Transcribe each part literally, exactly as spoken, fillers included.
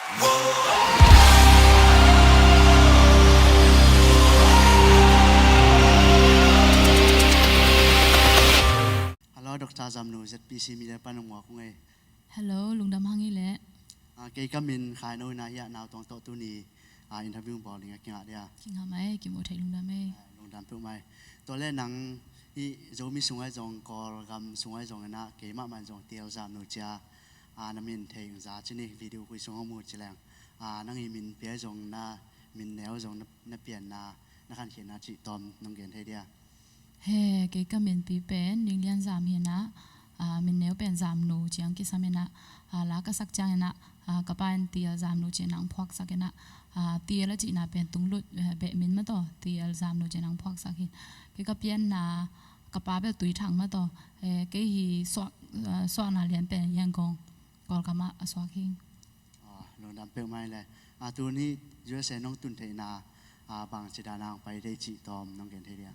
Hello, Doctor Zamnu, Z P C Media pan hong muak ung ei. Hello, lungdam hang ei leh. Ah, kei ka min Khai No hi a, nautang tawh tuni, ah, interview bawl ding a kingah dia. Kingah mah ei, kimu thei lungdam ei. Ah, lungdam peuhmah ei. Tua leh nang hih Zomi sung ah zong, Kawlgam sung ah zong in ah, keimah mah zong T L Zamnu ci a, ah, na min thei ung za ci ni, video khui sung hong mu ci leng. Ah, nang hih min pia zong na, min neu zong na, na pianna, na khankhiatna cih tawm nong gen thei dia. He, kei ka minpi pen Ning Lian Zam hi in ah, ah, min neu pen Zamnu ci-in kisam in ah, ah, la ka sak ciangin ah, ah, ka pa in T L Zamnu ci-in ah hong phuaksak in ah, ah, T L a cihna pen tunglut, eh, beh min mah tawh, T L Zamnu ci-in ah hong phuaksak hi. Kei ka pianna, ka pa bel Tuithang mah tawh, eh, kei hih suak, ah, suakna lian pen Yangon, Kawlgam ah a suak hi. Ah, lungdam peuhmah ei leh. Ah, tuni U S A nong tun theihna, ah, bangci dan a hong pai thei cih tawm nong gen thei dia.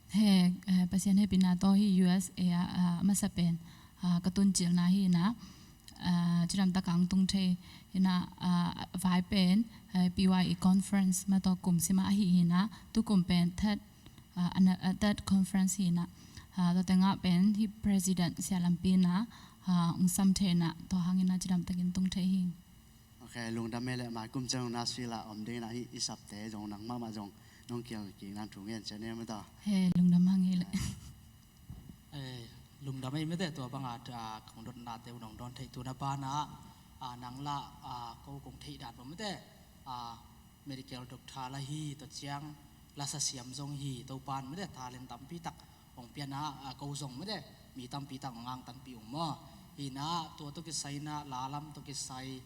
He, eh, Pasian hehpihna tawh hih U S A ah, ah, a masa pen, ah, ka tun cilna hi in ah, ah, cidam tak a hong tung thei hi in ah, ah, vai pen, eh, P Y E conference mah tawh kum sim a ahih hi in ah, tu kum pen third, ah, ana-, ah, third conference hi in ah, ah, tua teng ah pen hih president Sia Lampi in ah, ah, hong sam thei in ah, tua hang in ah cidam takin tung thei hi. Ok, lungdam ei leh, mai kum ciang Nashville ah om ding in ah, hih i sapte zong nang mahmah zong nong kiang kik nang thu ngen cian ei mah tawh. He, lungdam hang ei leh. Eh, lungdam ei mate, tua bang a, ah, kong dotnate uh nong dawn theih tu na ban ah, ah, nang lah, ah, ko kong theih dan bang mate, ah, medical doctor lah hi, tua ciang lasa siam zong hi, Topa'n mate talent tampi tak hong pia in ah, ah, ko zong mate mi tampi tak hong angtanpih ung maw. Hi in ah tua tawh kisai in ah la lam tawh kisai,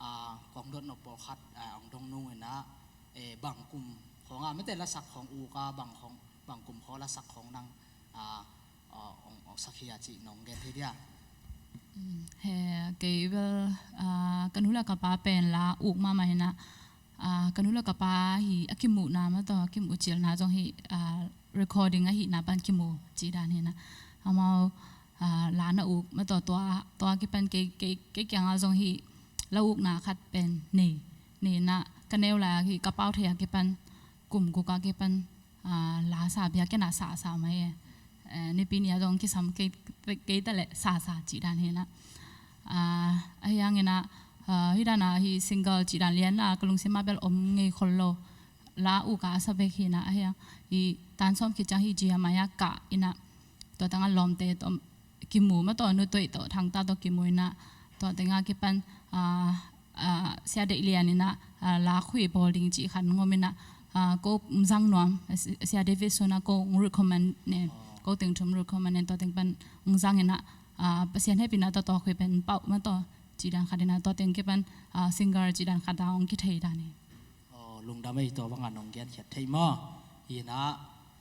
ah, kong dot nop pawlkhat, ah, hong dong nung in ah, eh, bang kum khawng ah mate lasak khawng uk a, bang khawng, bang kum khawng lasak khawng nang, ah, ah, hong, hong sak hi a cih nong gen thei dia. Mm, he, kei bel, ah, ka nu le ka pa pen la uk mahmah hi in ah, ah, ka nu le ka pa hih a kimuhna mah tawh, a kimuh cilna zong hih, ah, recording ahihna pan kimu cih dan hi in ah. Amau, ah, la na uk mah tawh tua, tua kipan kei, kei, kei kiangah zong hih la ukna khat pen nei, nei in ah ka neu lai ah hih ka pau thei a kipan kum guk a kipan, ah, la sa, biakinn ah sa, sa mai e. Eh, Nipi ni ah zong kisam kei, kei ta leh sa, sa cih dan hi in ah. Ah, ahi hangin ah, ah, hih dan ah hih single cih dan lian ah ka lungsim ah bel om ngei khol lo. La uk a sa bek hi in ah, ahi hang hih tan sawm khit ciang hih G M I ah kah in ah, tua teng ah lawmte tawh kimu mah tawh, Nu Tuih tawh, Thang Ta tawh kimu in ah, tua teng ah kipan, ah, ah, Sia Deih Lian in ah, ah, la khui bawl ding cih khat hong om in ah, ah, ko hong zang nuam, ah, Si-, Sia David Sun ah ko hong recommend ne, ko teng thum recommend ne, tua teng pan hong zang in ah, ah, Pasian hehpihna tawh tua khui pen pau mah tawh, cih dan khat in ah, tua teng kipan, ah, singer cih dan khat ah hong kithei dan hi. Aw, lungdam ei, tua bang a nong genkhiat theih maw. Hi in ah,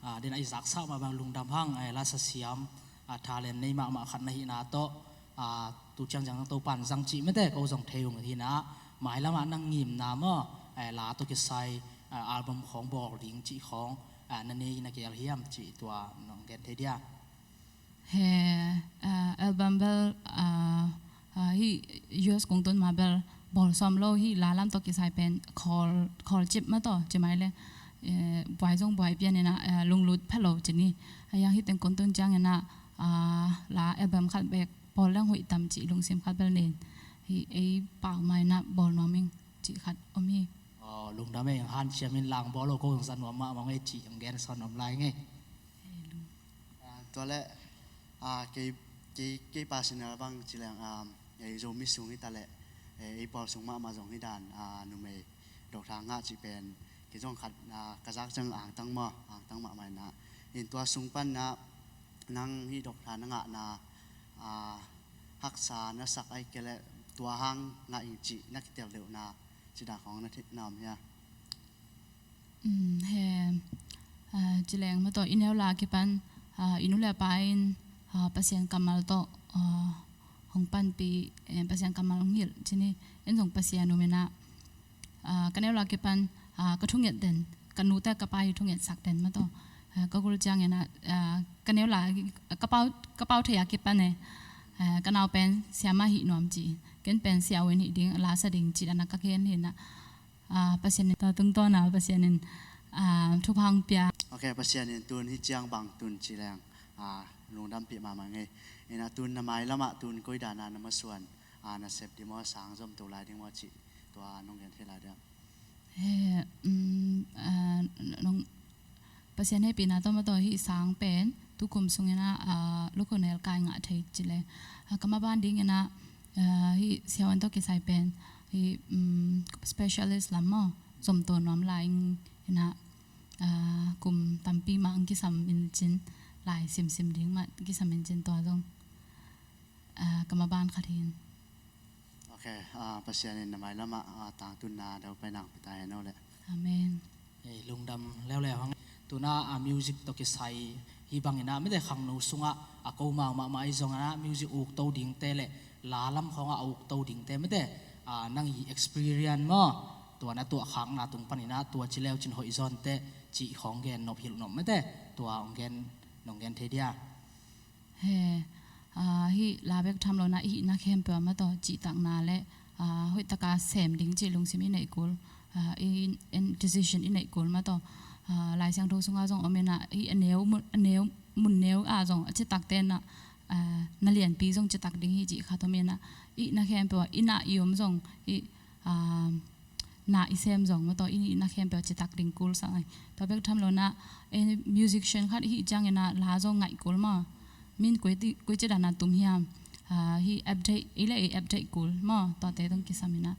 ah, den a i zaksak mah bang lungdam hang, eh, lasa siam, ah, talent nei mahmah khat na hihna tawh, ah, tu ciangciang Topa'n zang cih mate ko zong thei ung hi in ah, mailam ah nang ngimna maw, eh, la tawh kisai, ah, album khawng bawl ding cih khawng, ah, na nei na gel hiam cih tua nong gen thei dia. He, ah, album bel, ah, ah, hih U S kong tun ma bel bawl sawm lo, hih la lam tawh kisai pen khawl, khawl cip mah tawh, ci mai leh, eh, buai zong buai pian in ah, eh, lunglut pha lo ci ni. Ahi hang hih teng kong tun ciangin ah, ah, la album khat bek bawl leng hoih tam cih lungsim khat bel nei in. Hih ei pau mai in ah bawl nuam ing cih khat om hi. Aw, lungdam ei, hanciam in lang bawl lo, ko zong za nuam mahmah ung ei cih hong gen sawn om lai ing ei. He, lung- Ah, tua leh, ah, kei, kei, kei personal bang ci leng, ah, ei Zomi sung hi ta leh, eh, ei pawl sung mahmah zong hi dan, ah, numei Doctor Ngah cih pen, kei zong khat, ah, ka zak ciang angtang maw, angtang mahmah in ah. In tua sung pan ah, nang hih Doctor na ngahna, ah, haksa na sak ahih kei leh tua hang ngah ing cih na kitel deuhna, cih dan khawng na theih na om hia? Um, he, ah, ci leng mah tawh, i neu lai a kipan, ah, i nu le pa in, ah, Pasian kammal tawh, ah, hong panpih, eh, Pasian kammal hong hilh, ci ni, en zong Pasian um in ah, ah, ka neu lai a kipan, ah, ka thunget den, ka nute ka pa hi thungetsak den mah tawh, ah, ka gul ciangin ah, ah, ka neu lai, ka pau, ka pau thei a kipan e, ah, ka nau pen siamah hih nuam ci. Ken pen siavuan hih ding, la sa ding ci dan a ka gen hi na. Ah, Pasian in tua tungtawn a Pasian in, ah, thupha hong pia. Ok, Pasian in tun hih ciang bang tun ci leng, ah, lungdampih mahmah ing ei. Ina tun na mailam ah tun koi dan a na masuan, ah, na sep ding maw, sang zom to lai ding maw cih tua nong gen thei lai diam? He, um, ah, nong Pasian hehpihna tawh maw tawh hih sang pen tukum sungin ah, ah, Local Nel kai ngah thei ci leng. Ah, ka maban dingin ah, ah, hih siavuan tawh kisai pen hih, um, specialist lam maw, zom to nuam lai ing in ah, ah, kum tampi mah hong kisam in cin, lai simsim ding mah kisam in cin tua zong, ah, ka maban khat hi. Ok, ah, Pasian in na mailam ah, ah, tangtunna daupai nang pia ta hen aw leh. Amen. Eh, lungdam leuleu hang. Tuna, ah, music tawh kisai hih bangin ah, mite khangno sungah a ko mau mahmah ahi zongin ah music uk to dingte le la lam khawngah a uk to dingte mite, ah, nang i experience maw, tua na tuahkhakna tung panin ah tua ci leu cin hoih zaw inteh cih khawng gen nop hilh nop mite, tua hong gen, nong gen thei dia? He, ah, hih la bek tham lo in ah i hihna khempeuh ah maw tawh cihtakna le, ah, hoih taka sem ding cih lungsim i neih kul, ah, i, i decision i neih kul maw tawh, ah, Lai Siangtho sungah zong om in ah, hih a neu mun, a neu, mun neu ah zong a citakte in ah, ah, na lianpi zong citak ding hi cih khat om in ah, i hihna khempeuh ah i na i om zong i, ah, na i sem zong maw tawh i hihna khempeuh citak ding kul sa ngai. Tua bek tham lo in ah, eh, musician khat i hih ciangin ah la zong ngaih kul maw. Min koi ci, koi ci dan a tum hiam. Ah, hih update, i le i update kul maw. Tuate zong kisam in ah.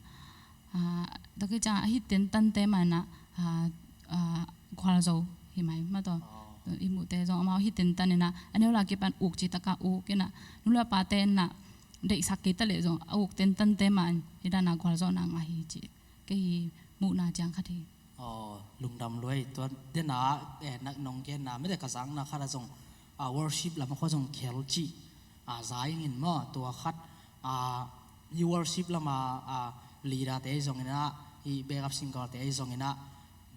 Ah, tua khit ciang a hih tentante mah in ah, ah, ah, gualzo hi mai maw tawh. Oh. I muhte zong amau hih tentan in ah, a neu la kipan uk cih taka uk in ah, nu le pate in ah deihsak kei ta leh zong a uk tentante mah in hih dan a gualzawhna ngah hi cih kei hih muhna ciang khat hi. Aw, lungdam lua ei. Tua den a, eh, na, nong genna mite ka zakna khat ah zong, ah, worship lam ah khua zong khel cih, ah, za ing in maw, tua khat, ah, i worship lam ah, ah, leader-te ahi zongin ah, i backup singer-te ahi zongin ah,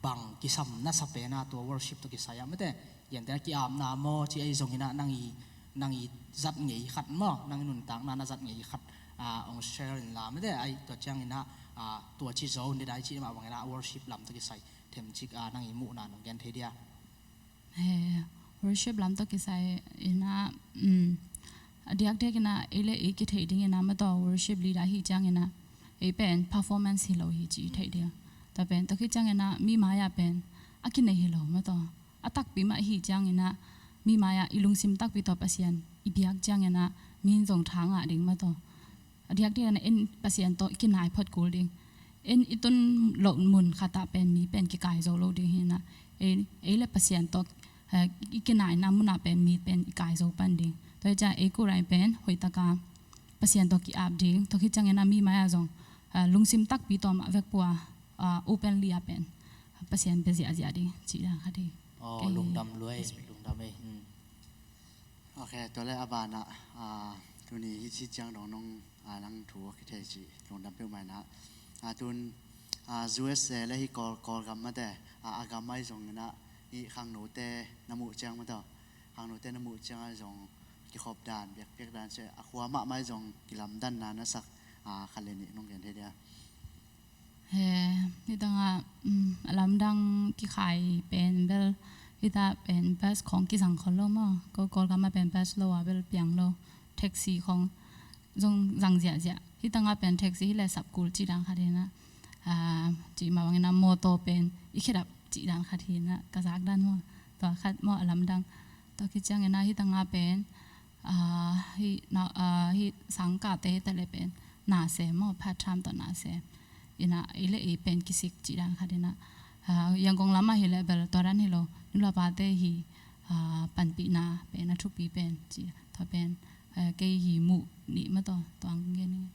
bang kisam na sa pen a tua worship tawh kisai ah mite, gentehna ki-apna maw cih ahi zongin ah nang i, nang i zat ngei khat maw, nang i nuntakna na zat ngei khat, ah, hong share in la mite, ahi tua ciangin ah, ah, tua ci zo in dai cih mah bangin ah worship lam tawh kisai themcik, ah, nang i muhna nong gen thei dia? He, worship lam tawh kisai in ah, um, a diakdiak in ah ei le ei kitheih dingin ah maw tawh worship leader hih ciangin ah ei pen performance hi lo hi cih i theih ding. Tua pen tua khit ciangin ah mi mai-ah pen a kinei hi lo maw tawh. A takpi mah i hih ciangin ah mi mai-ah i lungsim takpi tawh Pasian i biak ciangin ah mi in zong tha ngah ding maw tawh. A diakdiak in ah en Pasian tawh i kinai phot kul ding. En i tun loh mun khat ah pen mi pen kikai zo lo ding hi in ah. Ei, ei le Pasian tawh, eh, i kinaina mun ah pen mi pen i kai zo pan ding. Tua hi ciang ei kul ah pen hoih taka Pasian tawh ki-ap ding. Tua khit ciangin ah mi mai-ah zong, ah, lungsim takpi tawh mah vekpi-a, ah, openly ah pen Pasian bia ziahziah ding cih dan khat hi. Aw, kei lungdam lua ei, lungdam ei. Hmm. Ok, tua leh a banah, ah, tuni hih ci ciang dong nong, ah, nang thu a kithei cih lungdam peuhmah in ah. Ah, tun, ah, U S A le hih Kawl, Kawlgam mate, ah, a gam ahi zongin ah hih khangnote na muh ciang maw tawh, khangnote na muh ciang ahi zong kikhop dan, biakpiak dan ci a khua mahmah ahi zong kilamdanna na sak, ah, khat le nih nong gen thei dia? He, hih tangah, um, a lamdang kikhai pen bel, hih tah pen bus khawng kizang khol lo maw. Ko Kawlgam ah pen bus lo a bel piang lo. Taxi khawng zong zang ziahziah. Hih tangah pen taxi hi leh sap kul cih dan khat hi in ah. Ah, cih mah bangin ah mawtaw pen i khedap cih dan khat hi in ah. Ka zak dan maw. Tua khat maw a lamdang. Tua khit ciangin ah hih tangah pen, ah, hih na, ah, hih sangkahte hi ta leh pen na sem maw, part time tawh na sem. In ah ei le ei pen kisik cih dan khat in ah, ah, Yangon lam ah hi leh bel tua dan hi lo. Nu le pate hih, ah, panpihna pen a thupi pen cih tua pen, ah, kei hih muh nih maw tawh tua hong gen ing.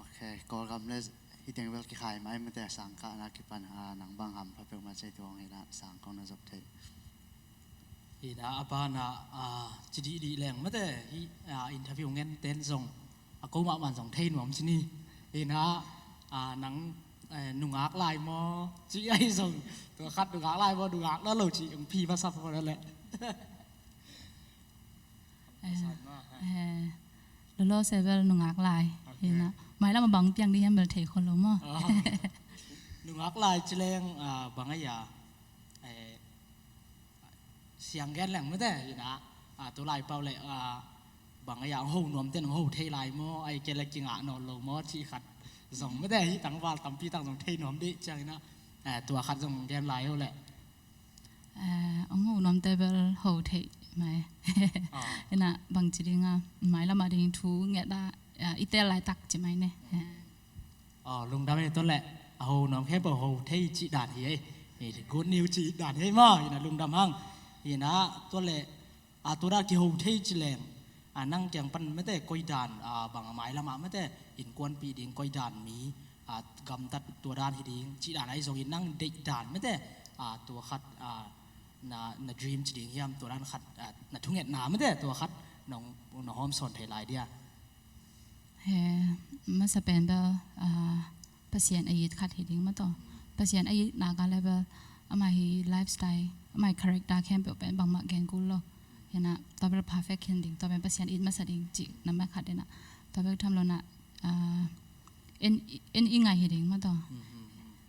Ok, Kawlgam le hih teng bel kikhai mah ei mate, sangkahna kipan, ah, nang bang hampha peuhmah ci ei, tua hong hi in ah sang kong na zop thei. Hi in ah a banah, ah, ci dihdih leng mate, hih, ah, interview ngen ten zong a ko mahmah in zong thei nuam ci ni. Hi in ah, ah, nang, eh, nungak lai maw cih ahi zong, tua khat nungak lai maw, nungak nawn lo cih hong phi masa phot leh. Eh, eh, lolo se bel nungak lai. Ina, mailam a bang piang ding hiam bel thei khol lo maw? Nungak lai ci leng, ah, bang a ia, eh, siang gen leng mate, ina, ah, tu lai pau le, ah, bang a ia, ang ho nuam ten ang ho thei lai maw, ai ke le kingah nawn lo maw, ci khat zong mate, hi tangval tampi tak zong thei nuam dih ciang ina, eh, tua khat zong gen lai ho le. Eh, ang ho nuam te bel ho thei mai. Ah. Ina bang ci ding a, mailam a ding thu nget a, ah, i tel laitak ci mai ne. Eh. Oh, lungdam ei, tua le a ho nuam khempeuh ho thei cih dan hi ei. Eh, good news cih dan hi ei maw, ina lungdam hang. Ina tua le, a, tua dan kiho thei ci leng, a, nang kiang pan mate koi dan, a, bang a mailam ah mate innkuanpih ding koi dan mi, a, gamtat tua dan hi ding cih dan ahi zongin nang deih dan mate, a, tua khat, a, na, na dream ci ding hiam, tua dan khat, a, na thungetna mate tua khat nong, nong hawm sawn thei lai dia. He, masa pen bel, ah, Pasian a it khat hi ding maw taw. Pasian a itna ka le bel, amah hi lifestyle, amah hi character khempeuh pen bangmah gen kul lo. Hi na, tua bel perfect khin ding, tua pen Pasian it masa ding cih na mah khat hi na. Tua bel tham lo na, ah, en, en i ngai hi ding maw taw.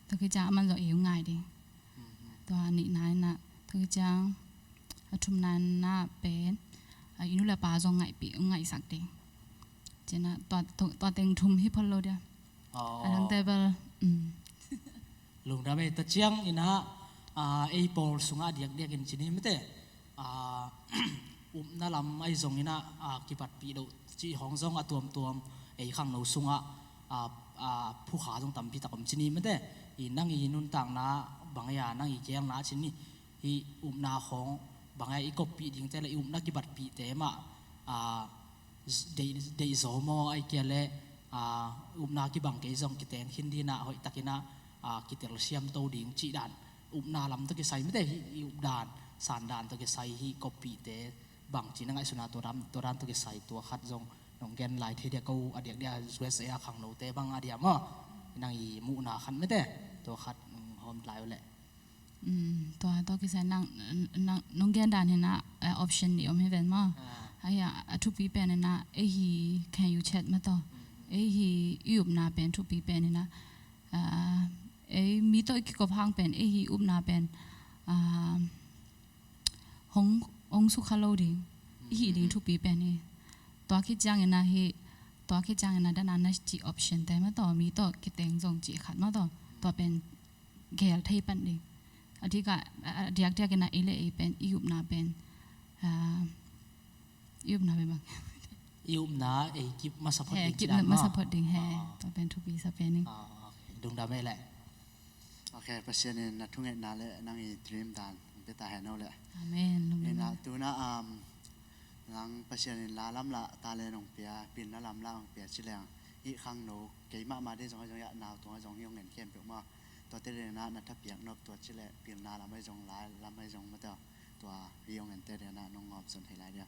Tua ki ciang aman zong ei u ngai ding. Tua nihna hi na, tua ki ciang a thumna na pen, ah, i nu le pa zong ngaihpih, ngaihsak ding. Ci na, tua, tua, tua teng thum hi phot lo dia. Oh. A dang te bel, mm. Lungdam ei, tua ciang ina, ah, ei pawl sungah diakdiak in ci ni mate. Ah, upna lam ahi zong ina, ah, kibatpih loh cih hong zong a tuamtuam ei khangno sungah, ah, ah, phukha zong tampi tak om ci ni mate. I nang i nuntakna bang a ia, nang i gelna ci ni. Hih upna khawng bang a i koppih dingte le i upna kibatpihte mah, ah, deih, deih zaw maw, ai kia le, ah, upna kibang kei zong kiteng khin ding a, hoih takin a, ah, kitel siam to ding cih dan. Upna lam tawh kisai mate hih i updan, sandan tawh kisai hih koppihte bang ci na ngaihsutna tua dan, tua dan tawh kisai tua khat zong nong gen lai thei dia ko, a diakdiak U S A a khangnote bang a dia maw. Nang i muhna khat mate, tua khat, mm, hawm lai uh leh. Mm, tua, tua kisai nang, nang, nong gen dan hi na, eh, option nih om hi ven maw. Ah. Ai a, a thupi pen hi na, ei hi, can you chat maw taw. Mm. Ei hi, i upna pen thupi pen hi na. Ah, ei mi tawh i kikop hang pen, ei hi upna pen, ah, hong, hong sukha lo ding. I hih ding thupi pen hi. Tua khit ciangin a hi, tua khit ciangin a dan a na cih option te maw taw, mi tawh kiteng zong cih khat maw taw. Tua pen gel thei pan ding. A dik a, a, a diakdiak in a ei le ei pen, i upna pen, ah, i upna pen bang. I upna ei kip masa phot ding, kip masa phot ding, he. Ah. Tua pen thupi sa pen ding. Ah, okay. Lungdam ei le. Okay, Pasian in na thungetna le nang i dream dan hong pia ta hen o le. Amen. Lungdam. Ina tuna, um, nang Pasian in la lam la ta le nong pia, pilna lam la nong pia ci leng, hih khangno, kei mahmah ding zong a zong ia, nau tung a zong hi hong ngen khempeuh maw. Tuate ding na, na thapiak nop tua ci le, pilna lam a zong, la lam a zong maw taw. Tua hi hong ngente ding na nong ngawm zon thei lai dia.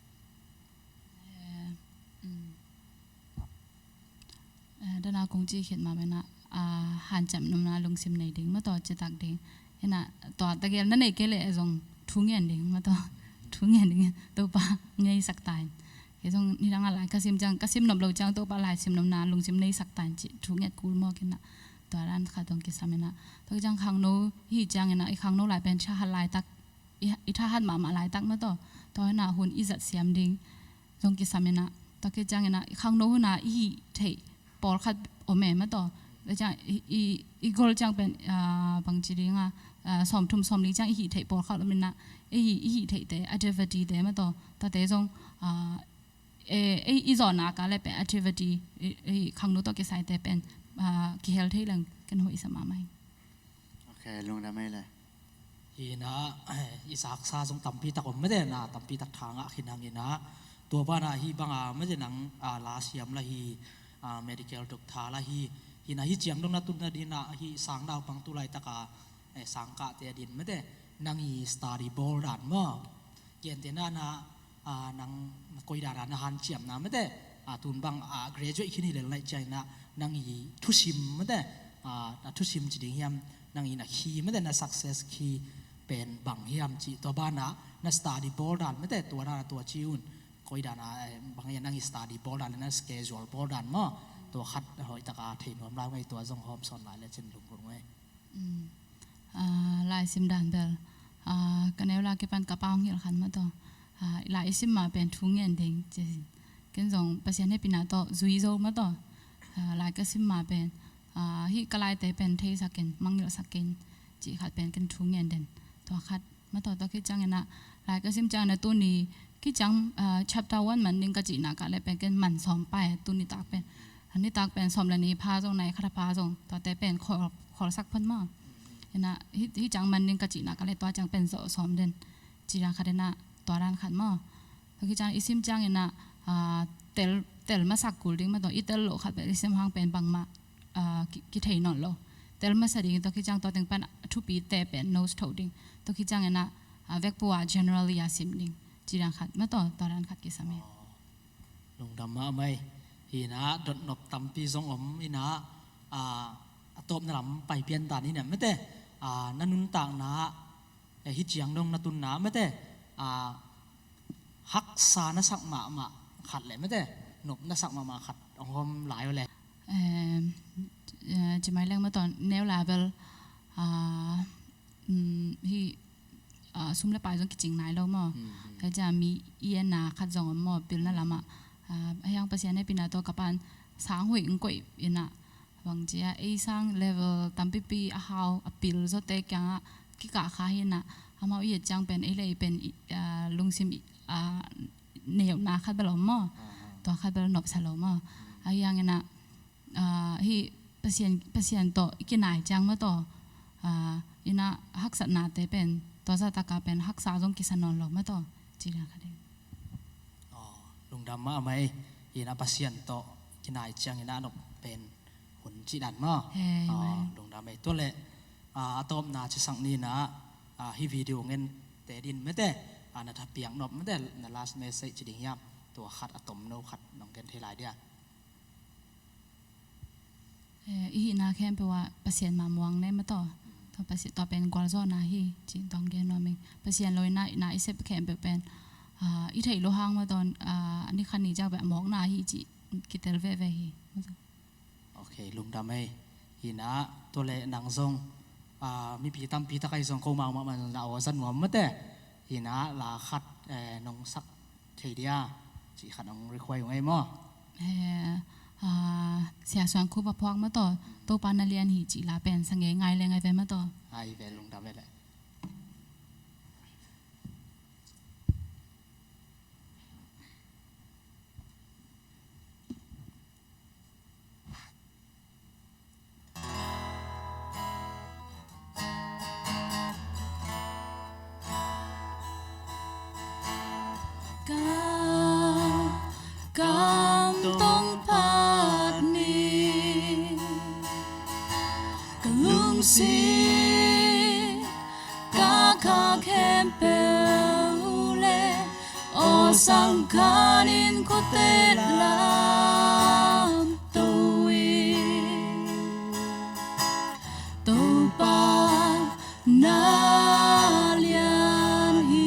Eh, mm. Eh, dan a kong ci khit ma pen a, ah, hanciam nopna lungsim nei ding maw taw, citak ding. Hi na, tua tegel na nei kei leh zong thu ngen ding maw taw. Thu ngen ding, Topa ngeisak ta in. Kei zong nidang a lai ka sim ciang, ka sim nop lo ciang Topa lai sim nopna lungsim neisak ta in ci thu nget kul mawk hi na. Tua dan khat zong kisam hi na. Tua ciang khangno hi ciang hi na, i khangno lai pen thahat laitak, i, i thahat mahmah laitak maw taw. Tua hi na hun i zat siam ding zong kisam hi na. Tua khit ciang hi na, i khangno hun a i hih theih pawlkhat om e maw taw. Tua ciang i, i, i gol ciang pen, ah, bang ci ding a, ah, sawmthum sawmli ciang i hih theih pawlkhat om hi na. I hih, i hih theihte, activity te maw taw. Tuate zong, ah, e, e, i zawhna ka le pen activity, i, i khangno tawh kisaite pen, ah, kihel thei leng ken hoih sa mahmah hi. Okay, lungdam ei le. Hi na, i zaksa zong tampi tak om mate na, tampi tak tha ngah khin hang hi na. Tua banah hih banga mate nang, ah, la siam la hi, ah, medical doctor la hi. Hi na hih ciang dong na tun na ding na hih sang naupang tu laitaka, eh, sangkahte a din mate nang i study bawl dan maw. Gentehna na, ah, nang koi dana na hanciamna mate, ah, tun bang, ah, graduate khin hi lel naih ciangin ah, nang i thusim mate, ah, na thusim ci ding hiam, nang i na khi mate, na success khi pen bang hiam cih tua banah na study bawl dan mate, tua dana tua ci un. Koi dana, eh, bang hiam nang i study bawl dan, na schedule bawl dan maw. Tua khat hoih taka thei nuam lai ngei, tua zong hawm sawn lai le cin lungkul ngei. Mm. Ah, lai sim dan bel, ah, ka neu la kipan ka pa hong hilh khan mah tawh, ah, lai i sim ma pen thu ngen ding ci. Ken zong Pasian hehpihna tawh zui zo mah tawh, ah, lai ka sim ma pen, ah, hih ka laite pen theisak in, mangngilhsak in cih khat pen ken thu ngen den. Tua khat mah tawh, tua khit ciangin ah, lai ka sim ciangin ah tuni khit ciang, ah, chapter one man ding ka cihna kah le pen ken man sawm pah e, tuni tak pen. A nitak pen sawm le nih pha zong, nai khat a pha zong, tuate pen khawl, khawlsak phot maw. Inah hih, hih ciang man ding ka cihna kah le tua ciang pen zawh sawm den. Ci dan khat inah tua dan khat maw. Tua khit ciang i sim ciangin ah, ah, tel, tel masak kul ding mah tawh, i tel loh khat pen i sim hang pen bangmah, ah, ki, kithei nawn lo. Tel masa ding, tua khit ciang tua teng pan thupite pen notes tho ding. Tua khit ciangin ah, ah, vekpi-a generally a sim ding. Ci dan khat mah tawh, tua dan khat kisam hi. Lungdam mahmah ei. Hi inah dotnop tampi zong om inah, ah, a tawpna lam pai pian ta ni niam mate. Ah, na nuntakna, eh, hih ciang dong na tunna mate, ah, haksa na sak mahmah khat le mate, nop na sak mahmah khat hong hawm lai uh le. Em, eh, ci mai leng mah tawh neu la bel, ah, mm, hih, ah, sum le pai zong kicing nai lo maw. Mm, mm. Hei cia mi i enna khat zong om maw, pilna lamah. Ah, a hiang Pasian hehpihna tawh ka pan sang hoih ng koih inah, bang cia ei sang level tampipi a hau a pil zawte kiangah kikah kha hi inah, amau i et ciang pen ei le ei pen i, ah, lungsim i, ah, neuna khat bel om maw. Ah, ah. Tua khat bel nopsa lo maw. Mm. A hiang inah, ah, hih Pasian, Pasian tawh i kinai ciang mah tawh, ah, inah haksatnate pen tua zah taka pen haksa zong kisa nawn lo mah tawh. Ci dan khat ding. Aw, lungdam mahmah ei. Inah Pasian tawh kinai ciang inah nop pen hun cih dan maw. He, aw, mai. Lungdam ei. Tua leh, ah, a tawpna cisak ni inah, ah, hih video ngen te din mate, ah, na thapiak nop mate, na last message ci ding hiam? Tua khat a tomno khat nong gen thei lai dia. Eh, i hihna khempeuh ah Pasian ma muang ne mah tawh. Tua Pasi-, tua pen gualzawhna hi, ci tuang gen nuam ing. Pasian lo inah, na i sep khempeuh pen, ah, i theih loh hang mah tawh, ah, ni khat ni ciang pen a mawkna hi, ci kitel veve hi. Ok, lungdam ei. Hi inah, tua leh nang zong, ah, mipi tampi tak ahi zong ko mau mahmah na aw za nuam mate. Hi inah la khat, eh, nong sak thei dia, cih khat nong request uh ngei maw? Eh, ah, Sia Suan Khup a phuak mah tawh, Topa na lian hi cih la pen sa ngei ngai le ngai ve mah tawh. Ai ve, lungdam ei leh. Ka kam tong phat ni, ka lungsim ka kha khempeuh le, aw sang khanin khuate lamto hi. Topa na lian hi.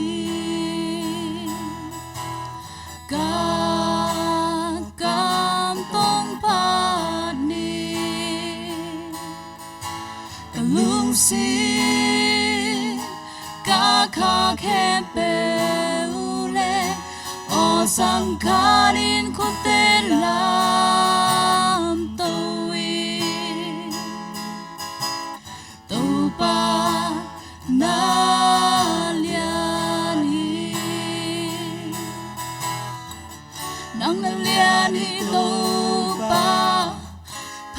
Ka kam tong phat ni, ka lungsim ka kha khempeuh le, aw sang khanin khuate lamto hi. Topa na lian hi. Nang na lian hi Topa,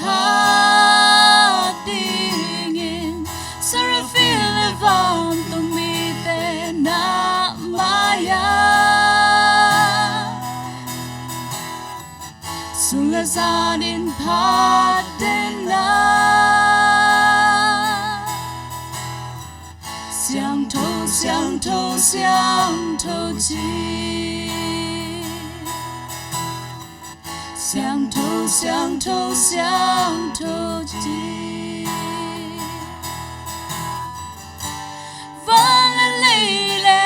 phat dingin Serafim le vantung mite na mai-ah, sun le zanin phat den na. Siangtho, siangtho, siangtho ci. Siangtho, siangtho, siangtho ci. Van le lei le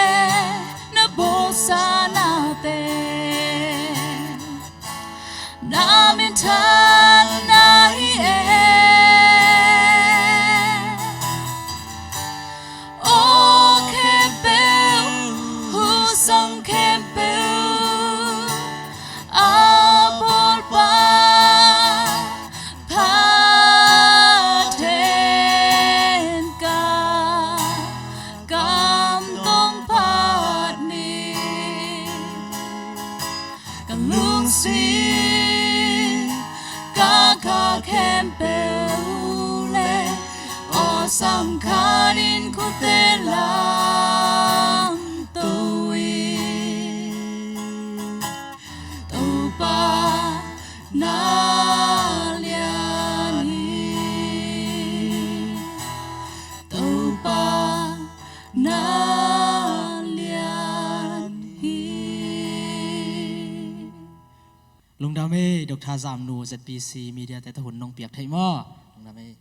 na bawlsa nate, na min tha Lamkhan in khutte lamto in Topa na lian hi. Topa na lian hi. Lungdam ei, Doctor Zamnu, Z P C Media te tawh hun nong piak theih maw? Lungdam ei.